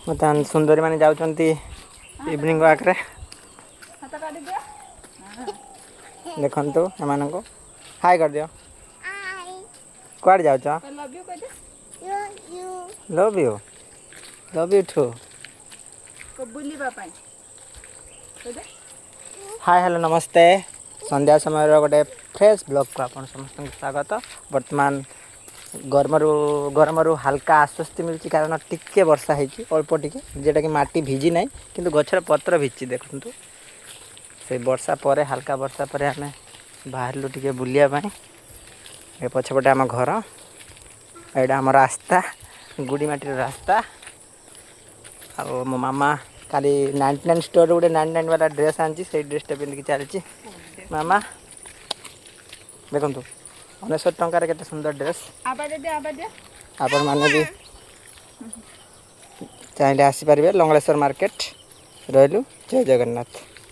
ବର୍ତ୍ତମାନ ସୁନ୍ଦରୀମାନେ ଯାଉଛନ୍ତି ଇଭିନିଂ ୱାକ୍ରେ। ହାତ କାଟିଦିଅ। ଦେଖନ୍ତୁ ଏମାନଙ୍କୁ। ହାଇ କରିଦିଅ। କୁଆଡ଼େ ଯାଉଛ? Love you କହିଦେ। Love you, love you too. ବୁଲିବା ପାଇଁ କହିଦେ। ହାଇ, ହ୍ୟାଲୋ, ନମସ୍ତେ। ସନ୍ଧ୍ୟା ସମୟର ଗୋଟେ ଫ୍ରେଶ୍ ବ୍ଲଗ୍କୁ ଆପଣ ସମସ୍ତଙ୍କୁ ସ୍ୱାଗତ। ବର୍ତ୍ତମାନ ଗରମରୁ ହାଲକା ଆଶ୍ୱସ୍ତି ମିଳୁଛି, କାରଣ ଟିକେ ବର୍ଷା ହେଇଛି, ଅଳ୍ପ ଟିକେ, ଯେଉଁଟାକି ମାଟି ଭିଜି ନାହିଁ କିନ୍ତୁ ଗଛର ପତ୍ର ଭିଜିଛି। ଦେଖନ୍ତୁ, ସେଇ ବର୍ଷା ପରେ, ହାଲକା ବର୍ଷା ପରେ ଆମେ ବାହାରିଲୁ ଟିକେ ବୁଲିବା ପାଇଁ। ଏ ପଛପଟେ ଆମ ଘର। ଏଇଟା ଆମ ରାସ୍ତା, ଗୁଡ଼ି ମାଟିର ରାସ୍ତା। ଆଉ ମୋ ମାମା କାଲି 99 ଷ୍ଟୋରରୁ ଗୋଟେ 99 ବାଲା ଡ୍ରେସ୍ ଆଣିଛି। ସେଇ ଡ୍ରେସ୍ଟା ପିନ୍ଧିକି ଚାଲିଛି ମାମା। ଦେଖନ୍ତୁ, 99 ଟଙ୍କାରେ କେତେ ସୁନ୍ଦର ଡ୍ରେସ୍। ଆବା ଦିଅ, ଆବା ଦିଅ। ଆପଣମାନେ ବି ଚାହିଁଲେ ଆସିପାରିବେ ଲଙ୍ଗଳେଶ୍ୱର ମାର୍କେଟ। ରହିଲୁ, ଜୟ ଜଗନ୍ନାଥ।